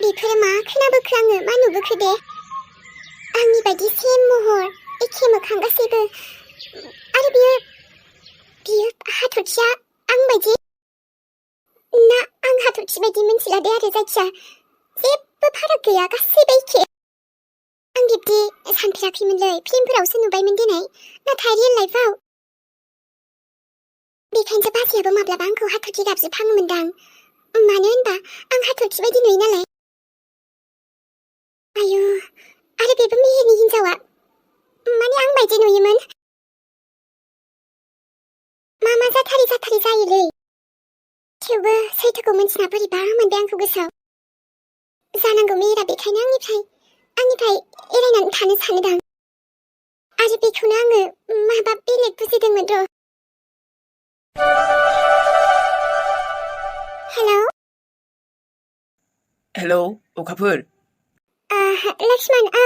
बेफोरो मा खोनाबोखो आङो मा नुबोखो दे आंनि बायदि सेम महर एखे मोखां गासैबो आरो बियो हाथरखिया आं बायदि ना आं हाथरखि बायदि मिन्थिला दे आरो जायखिया जेबो फाराग गैया गासैबो एखे आं बिब्दि सानफेराखैमोनलै फिल्मफोरावसो नुबायमोन दिनै नाथाय रियेल लाइफआव बेखायनोसो बाजैयाबो माब्लाबा आंखौ हाथरखि गाबज्रिफ्लाङोमोनदां मानो होनबा आं हाथरखि बायदि नुयो नालाय आयु आरो बेबो मेहेरनि हिन्जावा माने आं बायदि नुयोमोन मा जाथारै जायोलै थेवबो सैथोखौ मिन्थिना बोरैबा मोनबाय आंखौ गोसोआव जानांगौ मेहेरा बेखायनो आंनिफ्राय एरायनानै थानो सानोदां आरो बेखौनो आङो माबा बेलेग बुजिदोंमोन र' हेलौ अखाफोर लक्ष्मण औ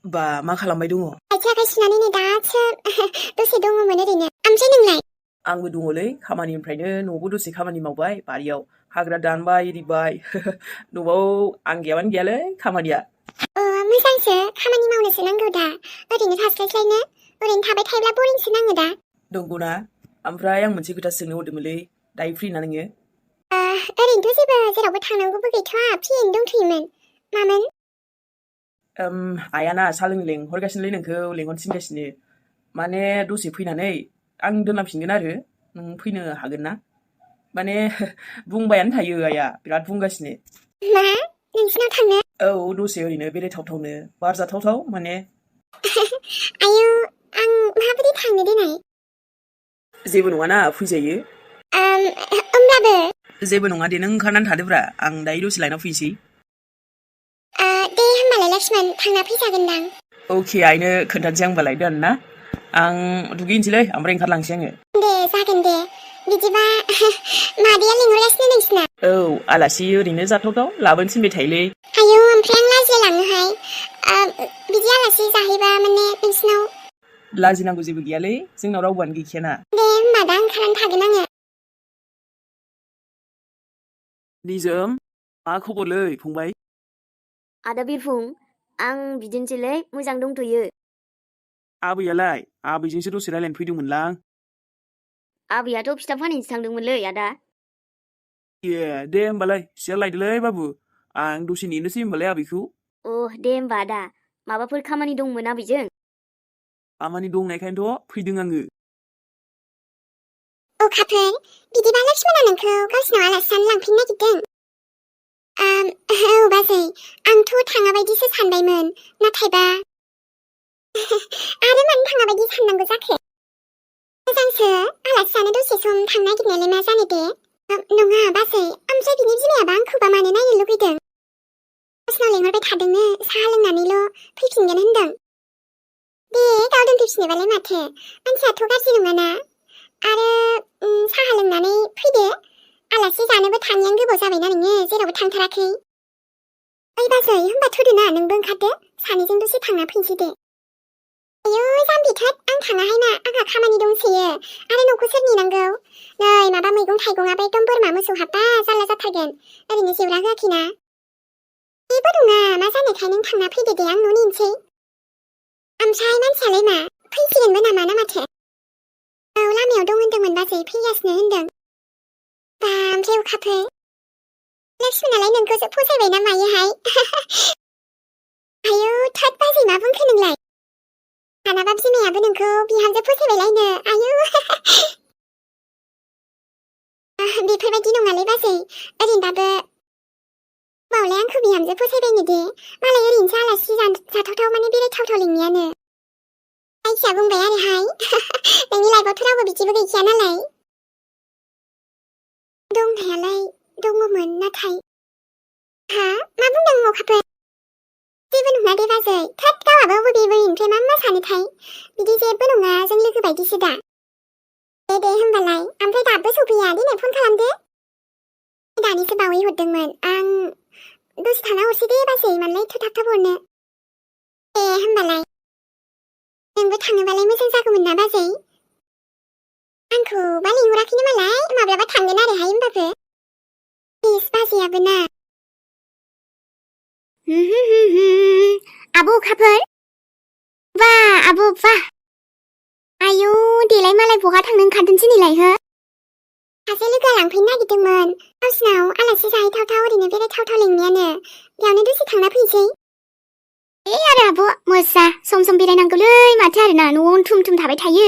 बा मा खालामबाय दङ आथिं आखाइ सुनानै नै दासो दसे दङमोन ओरैनो ओमफ्राय नोंलाय आंबो दङलै खामानिनिफ्रायनो न'आवबो दसे खामानि मावबाय बारियाव हाग्रा दानबाय एरिबाय न'आव आं गैयाबानो गैयालै खामानिया मोजांसो खामानि मावनोसो नांगौ दा ओरैनो थास्लायस्लायनो ओरैनो थाबाय थायोब्ला बरिंसो नाङो दा नंगौना ओमफ्राय आं मोनसे खोथा सोंनो हरदोंमोनलै दायो फ्रि ना नोङो ओरैनोथ' जेबो जेरावबो थांनांगौबो गैथ'आ फ्रियैनो दंथ'योमोन मामोन आयाना साहा लोंनो लेंहरगासिनोलै नोंखौ लेंहरनो थिनगासिनो माने दसे फैनानै आं दोनलांफिनगोन आरो नों फैनो हागोन ना माने बुंबायानो थायो आया बिराद बुंगासिनो मा नोंसिनाव थांनो औ दसे ओरैनो बेरायथावथावनो बार जाथावथाव माने आयौ आं माबोरै थांनो देनाय जेबो नङाना फैजायो होमब्लाबो जेबो नङा दे नों ओंखारनानै थादोब्रा आं दायो दसे लायनाव फैनोसै दे होमबालाय लक्ष्मण थांना फैजागोनदां अके आइनो खोन्थानोसै आं होमबालाय दोन ना आं दुगैनोसैलै ओमफ्राय ओंखारलांसै आङो दे जागोन दे बिदिबा मादैया लिंहरगासिनो नोंसिना औ आलासि ओरैनो जाथावथाव लाबोनो थिनबाय थायोलै आयौ ओमफ्राय आं लाजिलाङोहाय बिदि आलासि जाहैबा माने नोंसिनाव लाजिनांगौ जेबो गैयालै जोंनाव रावबोआनो गैखायाना दे होमबा दा ओंखारनानै थागोन आङो निजोम मा खबरलै फंबाय आदा बिरफुं आं बिदिनोसैलै मोजां दंथ'यो आबैयालाय आबैजोंसो दसे रायलायनो फैदोंमोनलां आबैयाथ' फिथा फानहैनोसो थांदोंमोनलै आदा ए दे होमबालाय सियार लायदोलै बाबु आं दसे नेनोसै होमबालाय आबैखौ दे होमबा आदा माबाफोर खामानि दंमोन आबैजों खामानि दंनायखायनोथ' फैदों आङो अखाफोर बिदिबा लक्ष्मणआ नोंखौ गावसिनाव आलासि जानो लांफैनो नागिरदों औ बाजै आंथ' थाङा बायदिसो सानबायमोन नाथायबा आरो मानो थाङा बायदि साननांगौ जाखो मोजांसो आलासि जानो दसे सम थांनो नागिरनायालाय मा जानो दे नङा बाजै ओमफ्राय बिनि बिमायाबा आंखौबा मानो नायनो लुगैदों गावसिनाव लेंहरबाय थादोंनो साहा लोंनानैल' फैफिनगोन होनदों दे गाव दोनफैफिनोबालाय माथो मानसियाथ' गाज्रि नङाना आरो साहा लोंनानै फैदो आलासि जानोबो थाङियानो गोबाव जाबायना नोङो जेरावबो थांथाराखै ओइ बाजै होमबा थुदो ना नोंबो ओंखारदो सानैजों दसे थांना फैनोसै दे आयौ जाम्बिथोद आं थाङाहाय ना आंहा खामानि दंसोयो आरो न'खौ सोर नेनांगौ नै माबा मैगं थाइगङाबो एकदम बोरमा मोसौ हाबबा जारला जाथारगोन ओरैनो जेवरा होआखैना जेबो नङा मा जानायखाय नों थांना फैदो दे आं न' नेनोसै ओमफ्राय मानसियालाय मा फैसिगोनबो नामा ना माथो औ लामायाव दं होन्दोंमोन बाजै फैगासिनो होन्दों बा ओमफ्राय अखाफोर लक्ष्मणआलाय नोंखौसो फसायबाय ना मायोहाय आयौ थोद बाजै मा बुंखो नोंलाय दानाबा बिमायाबो नोंखौ बिहामजो फसायबायलायनो आयौ बेफोरबायदि नङालै बाजै ओरैनोबाबो बावलाय आंखौ बिहामजो फसायबायनो दे मालाय ओरैनोसो आलासि जाथावथाव माने बेरायथावथाव लिंनायानो आइसिया बुंबाय आरोहाय नोंनि लाइफआवथ' रावबो बिदिबो गैखाया नालाय दंनायालाय दङमोन नाथाय हा मा बुंदों अखाफोर जेबो नङा दे बाजै थोद गावहाबो बबे बोरैनिफ्राय मा सानोथाय बिदि जेबो नङा जों लोगो बायदिसो दा दे होमबालाय ओमफ्राय दाबो सफैया दिनै फन खालामदो दानिसो बावै हरदोंमोन आं दसे थाना हरसै दे बाजै मानोलाय एथ' थाब थाब हरनो दे होमबालाय नोंबो थाङोबालाय मोजां जागौमोन ना बाजै आंखौबा लिंहराखैनो मालाय माब्लाबा थांगोन आरोहाय होमबाबो प्लिज बाजैयाबो ना आब' अखाफोर बा आब' बा आयौ देलाय मालाय बहा थांनो ओंखारदों दिनैलाय हो सासे लोगोआ लांफैनो नागिरदोंमोन गावसिनाव आलासि जाहैथावथाव ओरैनो बेरायथावथाव लेंनायानो बेयावनो दसे थांना फैनोसै आरो आब' मोजा सम सम बेरायनांगौलै माथो आरोना न'आवनो थुम थुम थाबाय थायो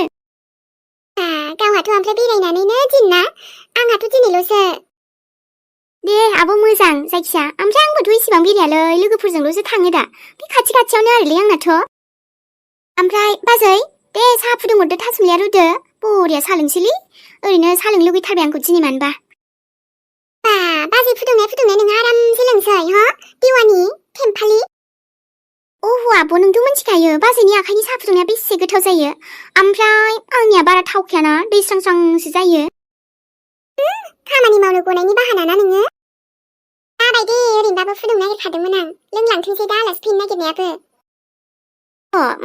गावहाथ' ओमफ्राय बेरायनानैनो दिन ना आंहाथ' दिनैल'सो दे आब' मोजां जायखिया ओमफ्राय आंबोथ' इसेबां बेरायालै लोगोफोरजोंल'सो थाङो दा बे खाथि खाथियावनो आरोलै आंनाथ' ओमफ्राय बाजै दे साहा फुदुंहरदो थासुमलिया रुदो बरिया साहा लोंसैलै ओरैनो साहा लोंनो लुगैथारबाय आंखौ दिनै मानोबा बाजै फुदुंनाय नोंहा आरामसे लोंसै हो देवानि थेम्फालि अह' आब' नोंथ' मिथिखायो बाजैनि आखाइनि साहा फुदुंनाया बेसे गोथाव जायो ओमफ्राय आंनिया बारा थावखायाना दै स्रां स्रांसो जायो खामानि मावनो गनायनि बाहाना ना नोङो दाबायदि ओरैनोबाबो फुदुंनो नागिरखादोंमोन आं लोंलांथोंसै दा आलासि फैनो नागिरनायाबो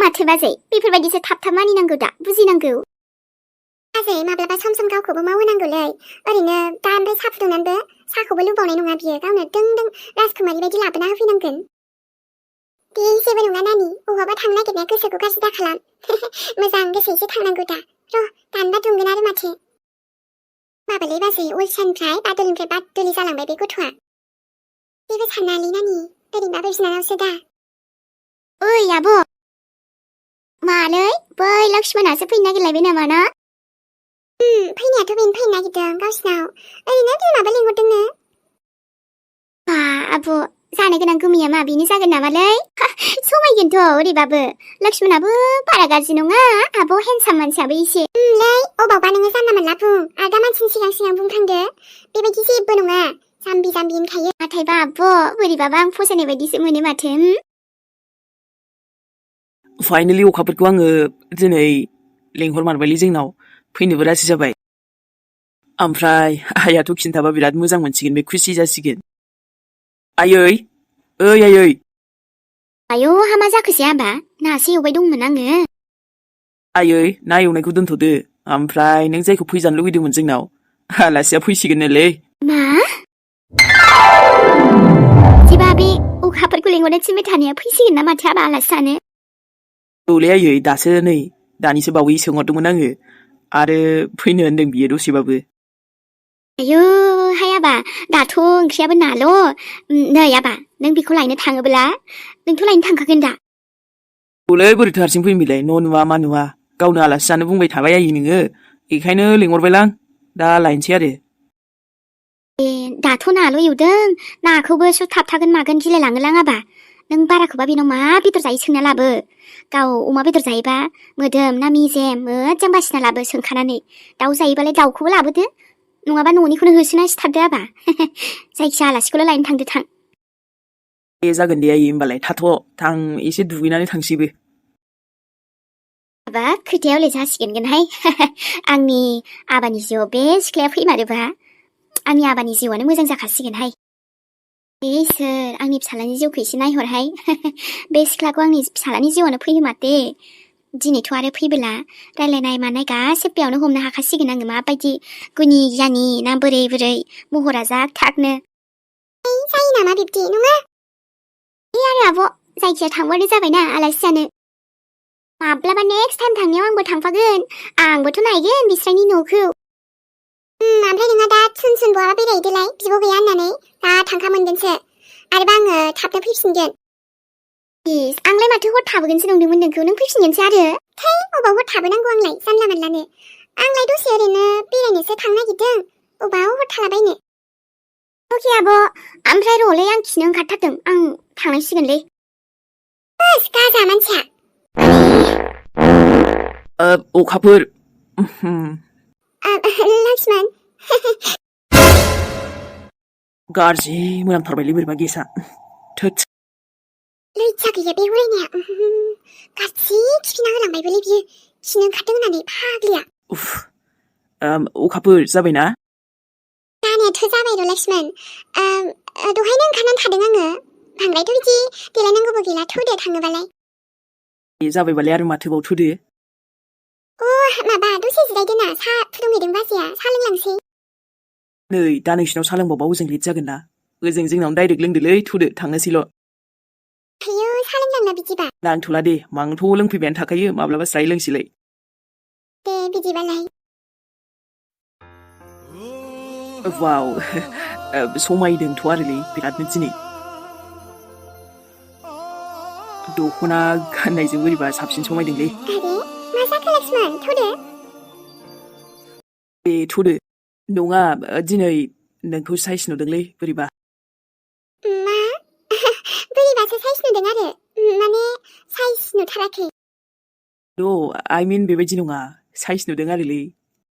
माथो बाजै बेफोरबायदिसो थाब थाब मानिनांगौ दा बुजिनांगौ बाजै माब्लाबा सम सम गावखौबो मावहोनांगौलै ओरैनो दा ओमफ्राय साहा फुदुंनानैबो साहाखौबो लुबावनाय नङा बियो गावनो दों दों राजकुमारि बायदि लाबोना होफैनांगोन दे जेबो नङा नानि बहाबा थांनो नागिरनाया गोसोखौ गाज्रि दाखालाम मोजां गोसो एसे थांनांगौ दा र' दानबा दुंगोन आरो माथो माबालै बाजै अलसियानिफ्राय बादुलनिफ्राय बादुलि जालांबाय बे गथ'आ जेबो साननालै नानि ओरैनोबाबो बिनानावसो दा ओइ आब' मालै बै लक्ष्मणासो फैनो नागिरलायबाय नामा ना फैनायाथ' बेनो फैनो नागिरदों गावसिनाव ओरैनो बिमाबो लिंहरदोंनो बा आब' जानो गोनां गुमैया मा बेनो जागोन नामालै समायगोनथ' ओरैबाबो लक्ष्मणाबो बारा गाज्रि नङा आब' हेन्डसाम मानसियाबो एसे लै अबावबा नोङो जानला मोनला बुं आरो दा मानसिनि सिगां सिगां बुंखांदो बेबायदि जेबो नङा जाम्बि जाम्बि होनखायो नाथायबा आब' बोरैबाबा आं फसायनाय बायदिसो मोनो माथो फाइनेलि अखाफोरखौ आङो दिनै लेंहरमारबायलै जोंनाव फैनोबो राजि जाबाय ओमफ्राय आइयाथ' खिन्थाबा बिराद मोजां मोनसिगोन बे खुसि जासिगोन आयै ओइ आयै आयौ हामा जाखोसै आबा नासो एवबाय दंमोन आङो आयै ना एवनायखौ दोनथ'दो ओमफ्राय नों जायखौ फैजानो लुगैदोंमोन जोंनाव आलासिया फैसिगोननोलै मा जेबा बे अखाफोरखौ लेंहरनो थिनबाय थानाया फैसिगोन ना माथो आबा आलासि जानो औलै आयै दासो नै दानिसो बावै सोंहरदोंमोन आङो आरो फैनो होनदों बियो दसेबाबो आयौ हाय आबा दाथ' ओंख्रियाबो नाल' नै आबा नों बेखौ लायनो थाङोब्ला नोंथ' लायनो थांखागोन दा औलै बोरैथो हारसिं फैमिलाय न' नुवा मा नुवा गावनो आलासि जानो बुंबाय थाबाय आयै नोङो बेखायनो लेंहरबायलां दा लायनोसै आरो दाथ' नाल' एवदों नाखौबो स' थाबथागोन मागोन गिलायलाङोलां आबा नों बाराखौबा बेनाव मा बेदर जायो सोंना लाबो गाव अमा बेदर जायोबा मोदोम ना मेजेम मोजां बासिना लाबो सोंखानानै दाउ जायोबालाय दाउखौबो लाबोदो नङाबा न'निखौनो होसोना सिथारदो आबा जायखिया आलासिखौल' लायनो थांदो थां दे जागोन दे आयै होमबालाय थाथ' आं एसे दुगैनानै थांसैबो आबा खोथाया हले जासिगोनहाय आंनि आबानि जिउआव बे सिख्लाया फैमारोबा आंनि आबानि जिउआनो मोजां जाखासिगोनहाय इसोर आंनि फिसालानि जिउखौ एसे नायहरहाय बे सिख्लाखौ आंनि फिसालानि जिउआनो फैयो माथो दिनैथ' आरो फैबोला रायलायनाय मानाय गासिबोयावनो हमनो हाखासिगोन आङो माबायदि गुनि गियानि ना बोरै बोरै महरा जाक थाकनो जायो नामा बिब्दि नङा आरो आब' जायखिया थांबानो जाबायना आलासि जानो माब्लाबा नेक्स्ट टाइम थांनायाव आंबो थांफागोन आंबोथ' नायगोन बिस्रानि न'खौ ओमफ्राय नोंहा दा सुन सुन बहाबा बेरायहैदोलाय बिब' गैया होननानै दा थांखा मोनगोनसो आरोबा आङो थाबनो फैफिनगोन आंलाय माथो हर थाबोगोनसो नंदोंमोन नोंखौ नों फैफिनगोनसो आरो थै अबाव हर थाबोनांगौ आंलाय जानला मोनलानो आंलाय दसे ओरैनो बेरायनोसो थांनो नागिरदों अबाव हर थालाबायनो अके आब' ओमफ्राय र'लै आं खिनो ओंखारथारदों आं थांनांसिगोनलै बस गाजा मानसिया अखाफोर लक्ष्मण गाज्रि मोनामथारबायलै बोरैबा गेसा थोद लैजा गैया बे उरायनाया गाज्रि खिफिना होलांबायबोलै बियो खिनो ओंखारदों होननानै फाग्लिया अखाफोर जाबायना जानायाथ' जाबाय र' लक्ष्मण दहायनो ओंखारनानै थादों आङो बांद्रायथ' बिदि देलायनांगौबो गैला थौदो थाङोबालाय जाबायबालाय आरो माथोबाव थौदो माबा दसे जिरायदो ना साहा फुदुंहैदों बाजैया साहा लोंलांसै नै दा नोंसिनाव साहा लोंबावबा ओजों लेट जागोन ना ओजों जोंनावनो डाइरेक्ट लोंदोलै थौदो थांनोसैल' आयौ सा लोंनांला बिदिबा नांथ'ला दे मांथ' लोंफैबायानो थाखायो माब्लाबा स्राय लोंसैलाय दे बिदिबालाय वाव समायदोंथ' आरोलै बिरादनो दिनै दख'ना गाननायजों बोरैबा साबसिन समायदोंलै आरे मा जाखो लक्ष्मण थ'दो ए थ'दो नङा दिनै नोंखौ साइज नुदोंलै बोरैबा मा बोरैबासो साइज नुदों आरो माने साइज नुथाराखै आइ मिन बेबायदि नङा साइज नुदों आरोलै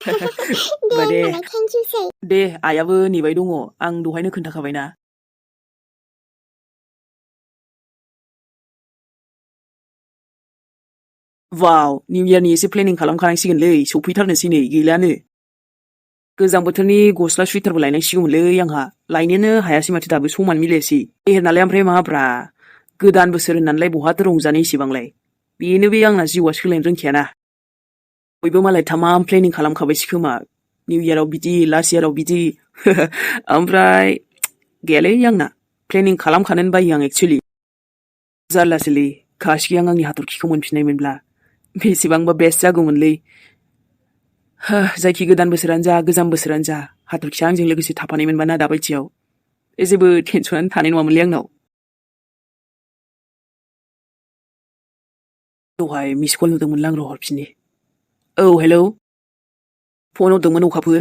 दे होनबालाय थेंक इउसै दे आइयाबो नेबाय दङ आं दहायनो खोन्थाखाबायना वाव निउ इयारनि एसे प्लेनिं खालामखानांसिगोनलै सफैथारनोसै नै गैलानो गोजां बोथोरनि गस्ला सुइटारबो लायनांसिगौमोनलै आंहा लायनोनो हायासै माथो दाबो समानो मिलायासै नालाय ओमफ्राय माब्रा गोदान बोसोर होननानैलाय बहाथो रंजानो इसेबांलाय बेनो बे आंना जिउआ सोलायनो रोंखायाना बयबो मालाय थामाम प्लेनिं खालामखाबायसो खोमा निउ इयाराव बिदि लास्ट इयाराव बिदि ओमफ्राय गैयालै आंना प्लेनिं खालामखानोनो बायो आं एक्सुवेलि जारलासोलै काशखि आं आंनि हाथरखिखौ मोनफिननायमोनब्ला बेसेबांबा बेस्ट जागौमोनलै जायखि गोदान बोसोरानो जा गोजाम बोसोरानो जा हाथरखिया आंजों लोगोसे थाफानायमोनबा ना दाबायदियाव जेबो टेनसनानो थानाय नङामोनलै आंनाव दहाय मिस कल नुदोंमोनलां आं र' हरफिननि औ हेलौ फन हरदोंमोन अखाफोर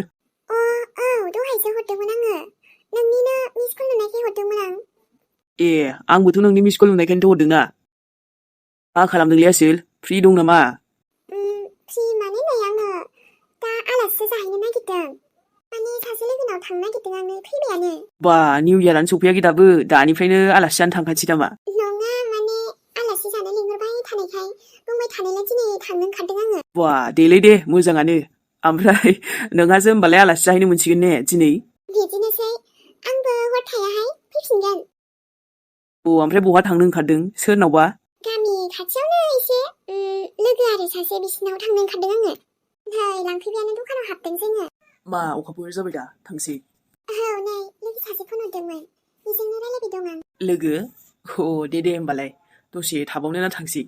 औ दहायसो हरदोंमोन आङो नोंनिनो मिस कल नुनायखाय हरदोंमोन आं ए आंबोथ' नोंनि मिस कल नुनायखायनोथ' हरदोंना मा खालामदोंलै आसोल फ्रि दं नामा फ्रि माने नै आङो दा आलासिसो जाहैनो नागिरदों माने सासे लोगोनाव थांनो नागिरदों आङो फैबायानो बा निउ इयारानो सफैयाखै दाबो दानिफ्रायनो आलासि जानो थांखानोसै नामा नङा माने आलासि जानो लिंहरबाय थानायखाय बुंबाय थानायलाय दिनै थांनो ओंखारदों आङो बा देलै दे मोजाङानो ओमफ्राय नोंहासो होमबालाय आलासि जाहैनो मोनसिगोन ने दिनै बिदिनोसै आंबो हर थायाहाय फैफिनगोन ओमफ्राय बहा थांनो ओंखारदों सोरनावबा गामि खाथियावनो एसे लोगो आरो सासे बिसिनाव थांनो ओंखारदों आङो नै लांफैबायानो दखानाव हाबदों जोङो मा अखाफोर जाबाय दा थांसै औ नै लोगो सासे फन हरदोंमोन बेजोंनो रायलायबाय दं आं लोगो दे होमबालाय दसे थाबावनो ना थांसै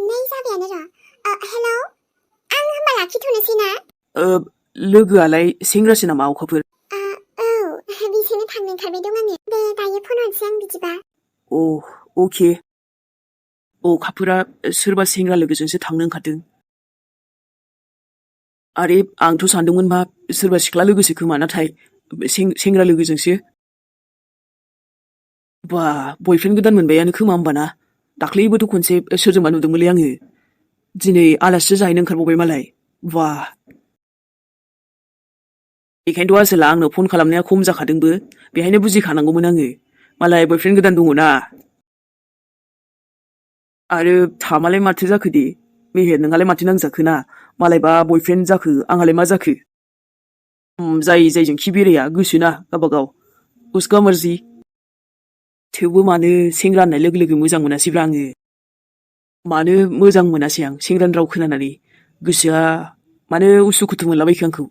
नै जाबायानो र' हेलौ आं होमबा लाखिथ'नोसै ना लोगोआलाय सेंग्रासो नामा अखाफोर औ बिसोरनो थांनो ओंखारबाय दं आङो दे दायो फन हरसै आं बिदिबा अके अखाफोरा सोरबा सेंग्रा लोगोजोंसो थांनो ओंखारदों आरे आंथ' सानदोंमोन मा सोरबा सिख्ला लोगोसो खोमा नाथाय सेंग्रा लोगोजोंसो बा बयफ्रेन्ड गोदान मोनबायानो खोमा होमबाना दाख्लैबोथ' खनसे सोरजोंबा नुदोंमोनलै आङो दिनै आलासिसो जाहैनो ओंखारबावबाय मालाय बा बेखायनोथ' आसोला आंनो फन खालामनाया खम जाखादोंबो बेहायनो बुजिखानांगौमोन आङो मालाय बयफ्रेन्ड गोदान दङ ना आरो थामालाय माथो जाखो दे मेहेर नोंहालाय माथो नांजाखो ना मालायबा बयफ्रेन्ड जाखो आंहालाय मा जाखो जायजोंखि बेराया गोसोना गावबागाव उसका मर्जी थेवबो मानो सेंग्रा होननाय लोगो लोगो मोजां मोनासैब्रा आङो मानो मोजां मोनासै आं सेंग्रानि राव खोनानानै गोसोआ मानो उसुखुथु मोनलाबायखो आंखौ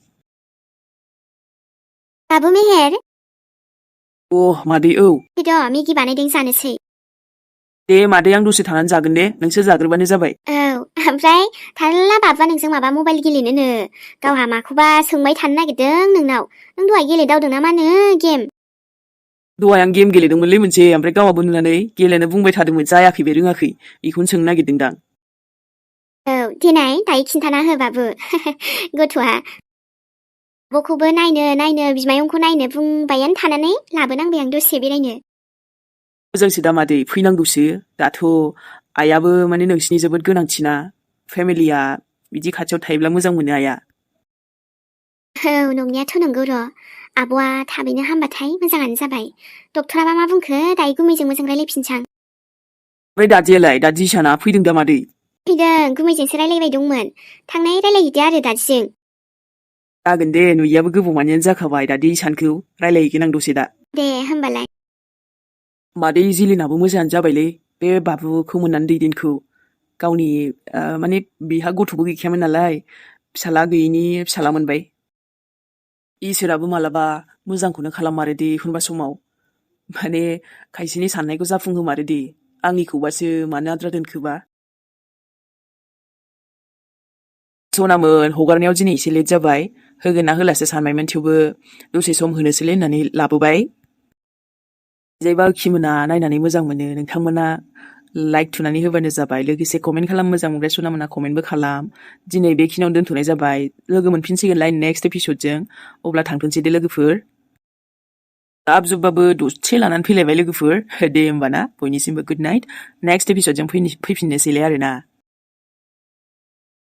बाबु मेहेर मादै औ फैद' मेगि बानायदों जानोसै दे मादै आं दसे थानानै जागोन दे नोंसोर जाग्रोबानो जाबाय औ ओमफ्राय थारला बाबुआ नोंजों माबा मबाइल गेलेनोनो गावहा माखौबा सोंबाय थानो नागिरदों नोंनाव नों दहाय गेलेदावदों ना मानो गेम दहाय आं गेम गेलेदोंमोनलै मोनसे ओमफ्राय गावहाबो नुनानै गेलेनो बुंबाय थादोंमोन जायाखै बे रोङाखै बेखौनो सोंनो नागिरदोंदां औ देनाय दायो खिन्थाना हो बाबु गथ'आ आब'खौबो नायनो बिमायंखौ नायनो बुंबायानो थानानै लाबोनांबाय आं दसे बेरायनो मोजांसो दा मादै फैनांगौसो दाथ' आइयाबो माने नोंसिनि जोबोद गोनांथिना फेमिलिया बिदि खाथियाव थायोब्ला मोजां मोनो आइया औ नंनायाथ' नंगौ र' आब'आ थाबैनो हामबाथाय मोजाङानो जाबाय डक्टराबा मा बुंखो दायो गुमैजों मोजां रायलायफिनसां ओमफ्राय दादियालाय दादि साना फैदों दा मादै फैदों गुमैजोंसो रायलायबाय दंमोन थांनाय रायलायहैदो आरो दादिजों जागोन दे नुयियाबो गोबावमानियानो जाखाबाय दादि सानखौ रायलायहैगोन आं दसे दा दे होमबालाय मादै जिलिनाबो मोजाङानो जाबायलै बे बाबुखौ मोननानै दैदेनखौ गावनि माने बेहा गथ'बो गैखायामोन नालाय फिसाला गैयिनि फिसाला मोनबाय इसोराबो मालाबा मोजांखौनो खालाममारो दे एखनबा समाव माने खायसेनि साननायखौ जाफुंहोमारो दे आंनिखौबासो मानो आद्रा दोनखोबा? सनामोन हगारनायाव दिनै एसे लेट जाबाय होगोन ना होलासो सानबायमोन थेवबो दसे सम होनोसैलै होननानै लाबोबाय जायबा खिमोना नायनानै मोजां मोनो नोंथांमोना लाइक थुनानै होबानो जाबाय लोगोसे कमेन्ट खालाम मोजां मोनग्रा सनामोना कमेन्टबो खालाम दिनै बेखिनियावनो दोनथ'नाय जाबाय लोगो मोनफिनसिगोनलाय नेक्स्ट एपिसडजों अब्ला थांथोंसै दे लोगोफोर आबजुबबाबो दसे लानानै फैलायबाय लोगोफोर दे होमबाना बयनिसिमबो गुड नाइट नेक्स्ट एपिसडजों फैफिननोसैलाय आरोना